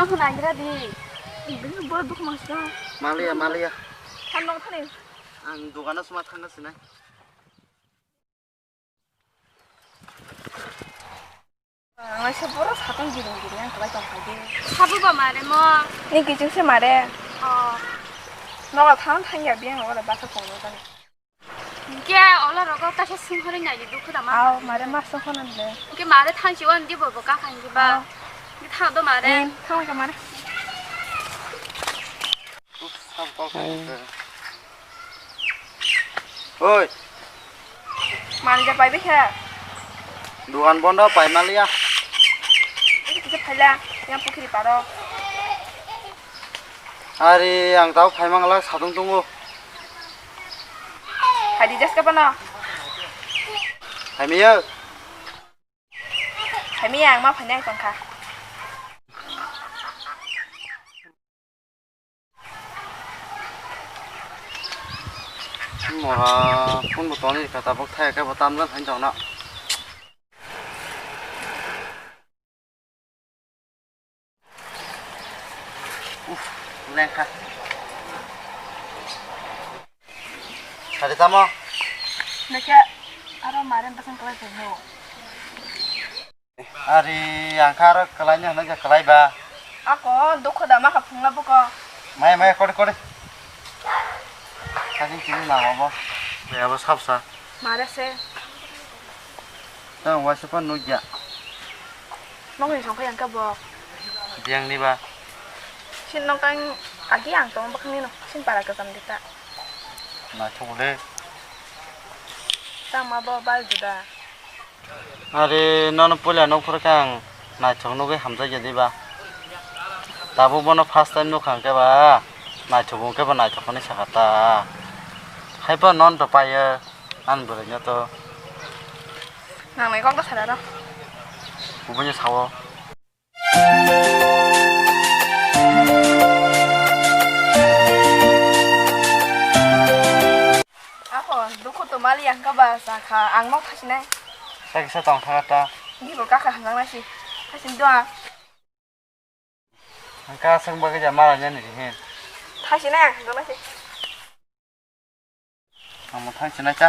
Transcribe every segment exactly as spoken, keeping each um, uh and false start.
Nagira di. Bini bo dukhu mangsa. Maliya, maliya. Thanong thani. Ang dogano suma thangna sinai. Ang se boro satong giring giring ang kwlai tong kha di. Sabo ba mare mo? Ni kiching se mare. Oh. Nogo thang thang ya biang nogo da basa phone jani. Ke ola rogo ta se sing hore nai di dukhu da ma. Aw, mare ma song khona de. Ke mare thang si wan di bo bo ka khan di ba. Oh. Di thang do mare. Em, thang ka mare. Oi. Manja pai bikha. Dukan bondo pai maliya. Ini kisa phaila, yang pukhiri paro. Ari, ang tau phai mangla sadung tungo. Hai di jas ka pano. Hai miya. Hai miya, ang ma phainai tongkha. Mora phone bo toni kha tabuk thai khe bo tamjak hai tongna. Uff, lengkha. Sari tamo? Nake aro maren pasang kalai phai no. Ari, ang kha aro kwlaini hwnwi khe kwlai ba. Ako, dukho da ma kha phungla buko. Maya, maya, kori, kori. Kasing chini nang obo. Maya bo sabsa. Mare se. Tang waisa pa nugya. Nokni songkha yang khe bo. Biyang ni ba. Sin nokang agi ang tong bwkhang ni no. Sin para kwcham de ta. Naithok le. Tang ma bo bal juda. Are, nono puila nukphuru khe ang naithok nugwi hamjakya diba? Tabuk bono first time nukha hwnkhe ba, naithok hwnkhe ba naithok hwnwi sakha ta. Haiphano nono to paio, ani bwrwino to. Nangnai kok ta sara rw. Kubuino sao. Ako, dukhu to mali ang kaba sakha, ang nok thasinai. Sa kisa tong thangata. Di bo kakha hanjang nasi. Thasin dua. Ang ka sang bagwi ja mala nyani rihin. Thasinai ang hanjang nasi. Ang mwthang sinai kha.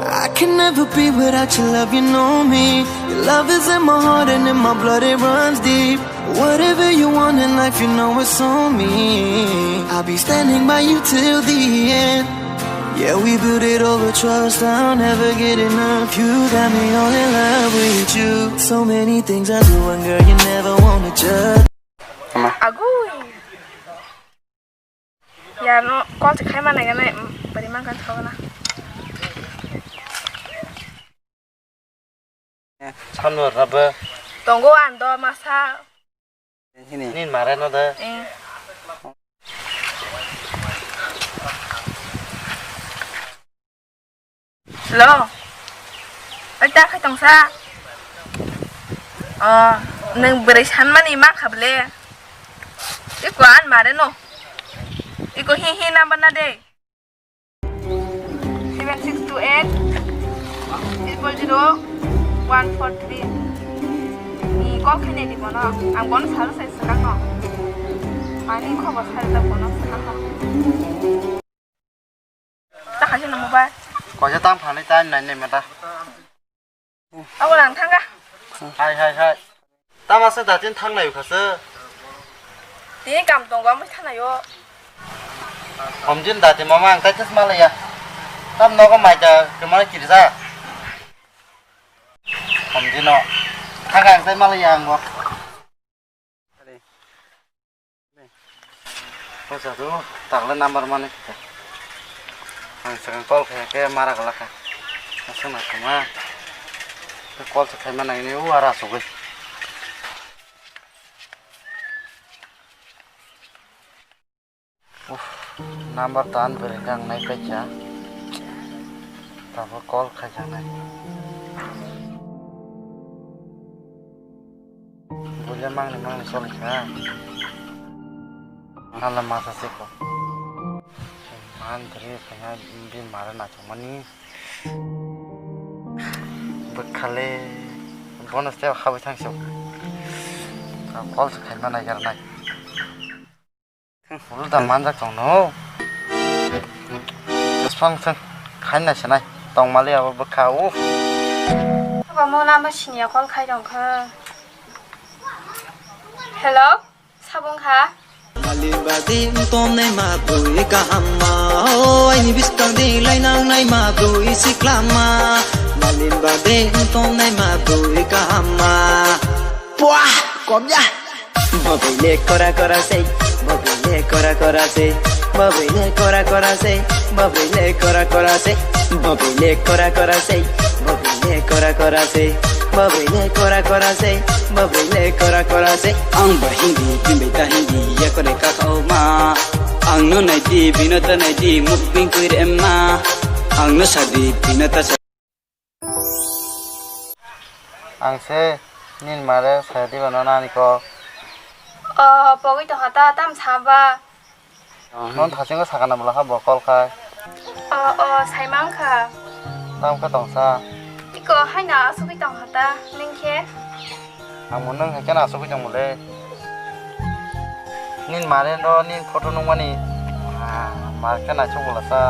I can never be without your love, you know me. Your love is in my heart and in my blood, it runs deep. Whatever you want in life, you know it's on me. I'll be standing by you till the end. Yeah, we built it over trust. I'll never get enough. You got me all in love with you. So many things I do, and girl, you never wanna judge. Agui. Ya no, call se khai ma nai ganai, bari man kan thau na. Sanu rabo. Tongo ando masa. Hini. Nin mare no de. Eh. Hello. Oi ta khai tongsa. Oh, nang bwrwi sanmani ma kha ble. Iko an mare no. Iko hi hi number na de. Seven six two eight triple zero one four three. Ni call khainai di bono. Ang bono salo sai swkang no. Ani khobor sai da bono swkang no. Ta khaisi no mobile. Koisa tang phani time nai nai mata. Abo lang thanga. Hai hai hai. Tama se datin thang nai khase. Tini kam tongo amai thang nai o. Homjin dati mama ang tai tes malaya. Tam nogo mai da kemana kirja. Homjino. Thang ang tai malaya ang bo. Poisa tu takle number mani kita. Ang sekarang call kaya kaya marah kelak ah. Asal nak kema. Call sekai mana ini u arah sugui. Uff, number tan berengkang nai kaisa. Tabo call kaijaknai. Bo Mangni mangni choli kha. Hala masa se ko. Man dri kanya bi mara na chongmani. Bwkhale bono step habai thang sok. Call se khaima nai gar nai. Ulu da manjak tong no. Bwswng thang khaina sinai tong mali abo bwkha u. Abo mo lama siniya call khai tong kha. Hello, sabung kha. Malin badi tongnai ma bui kaham ma, o aini biskang di lainang nai ma bui siklama. Malin badi tongnai ma bui kaham ma. Puah, kom ya. Mobile kora kora sei, mobile kora kora sei, mobile kora kora sei, mobile kora kora sei, mobile kora kora sei, mobile kora kora sei, mobile kora kora sei, mobile kora kora sei. Ang ba hindi, bini bai ta hindi, ya kore ka kau ma. Ang no nai di, bino ta nai di, muk bing kui re ma. Ang no sa di, bino ta sa. Ang se nini mare saya diba no nani kok. O, pogwi tongkha ta, tam saba. Non thasingo sakana bwla ha bo call khai. O, o, sai mankha. Tam khe tongsa. Iko haino asugwi tongkha ta, ningkhe? Ang bo nwng hai kheno asugwi tongmole. Nini mare no nini photo nukmani, ah, ma khe naisuk bwlasa.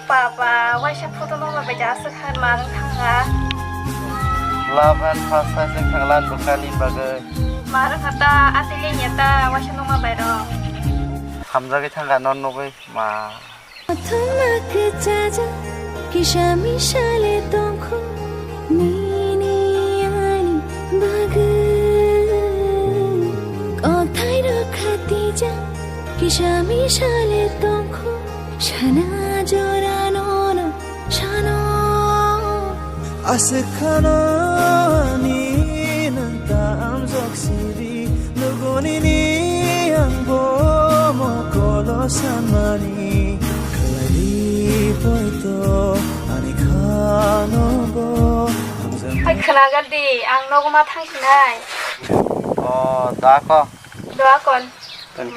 Baba, waisa photo nukma bai da aswk hai ma rwng thangkha. Love and first sight wng thangla bwkha nini bagwi. Ma rwng kha ta, atwi lenya ta, waisa nukma bai rw. Hamjagwi thangkha no nugwi ma. Kothoma kwchajak kisa misale tongkho nini ani bagwi. Kokthai rok khatijak kisa misale tongkho sana jora nono sano. Aswk khano ani nwng tamjak siri, nuguni ni ang bo mokolo sanmani. Khlai di poito ani khano bo hamjak. Hai khnagar di, ang nogo ma thangsinai. O, da ko. Da kon.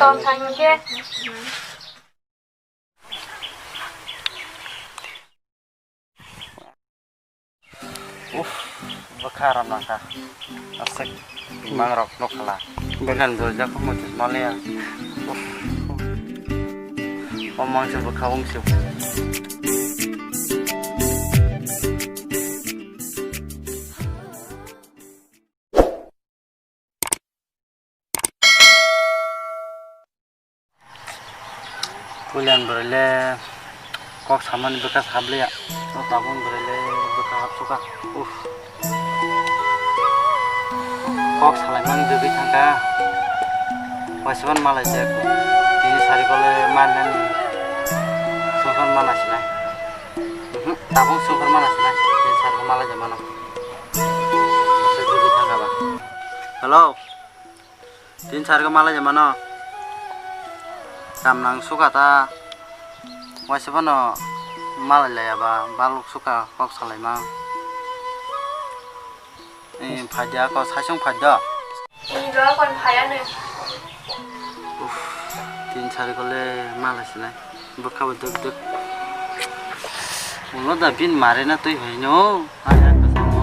Ton thang ke. Uff, bwkha ram nangkha. Aswk bimang rok nukhala. Bwkhan dol jak muchus maliya. Uff. O mangse bwkha wngse. Puilan bwrwi le kok samani bwkha sabliya. O tabuk bwrwi le bwkha hapsuka. Uff. Kok salaimani dugwi thangkha. Waisa ban malai jak. Tini sari kole manani songkar mana sinai. Mhm, tabuk songkar mana sinai. Tini sari ko malai jak mano. Waisa dugwi thangkha ba. Hello. Tin sar khe malai mano. Kamnang suka ta. Waisa phano malai laya ba, baluk suka kok salai ma. Eh, phaidi ako saisung phaidi. Ni ba kon phaya ne. Uff, tin sar kole malai sinai. Bwkha bo duk duk. Ulo da bin mare na twi hai no. Ai, ai, kasamo.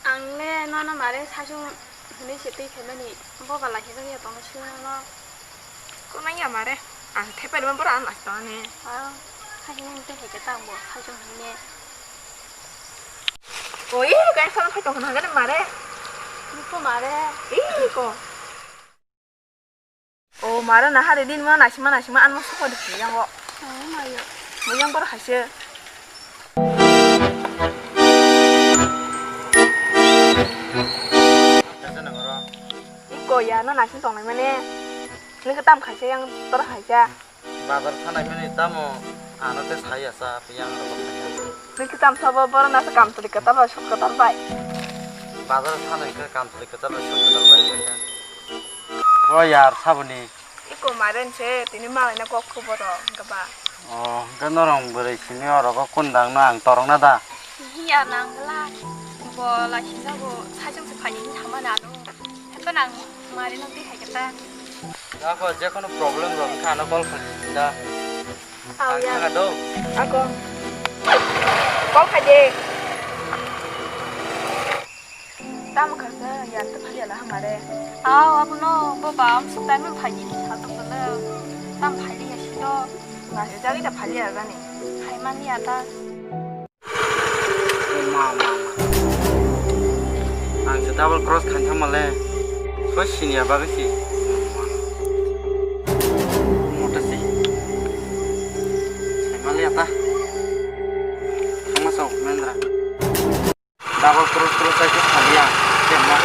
Ang le nono mare saichung hinui se twi khaimani boba lai khe jak ya tongo sila no. Kunai ya mare, ang thepai rwma bora ang nai tongani. Ah, hai nang tei hai khe tang bo saichung hinui. Oi, kai phone phai tong hwnha gani mare. Niko mare. Ih, ko. O maro na hari din mo nasima nasima anmo sokodi phiyang o. Oh, mayo. Mo yang bor haise. Iko ya no nasin tongnai mane. Nike tam khaise yang tor khaisa. Bazar thanai mani tamo ano te sai asa yang rok khaisa. Nike tam sabo boro nasa kam tuli kata ba sot kata bai. Bazar thanai ke kam tuli kata ba sot kata bai. Bo yar sabuni. Iko maren se tini malai na kok khoboro gaba. O, hwnkhe norong bwrwi simi orogo kundang no ang torok na da? Hiya nang bwla. Bo lachijago sajong se phai hinwi thangmani ano. Hwnkhe nang mari no twi hai khe ta. Ako je kono problem rok wngkha ano call khlai da. Ang ya. Thanga do. Ako. Call khai de. Tamo kha sa yar ta phali ala hamare. Aw, abono bo ba am su time phai ni sa to bele. Tam phai ni ya si to. Ba se jagi ta phali ala ni. Phai man ya ta. Ma, ma, ma. Ang se double cross khan thang male. Soi sini ya bagwi si. Mota si. Sai male ya ta. Thang ma sok mendra. Double cross cross ai khe saliya. Kemma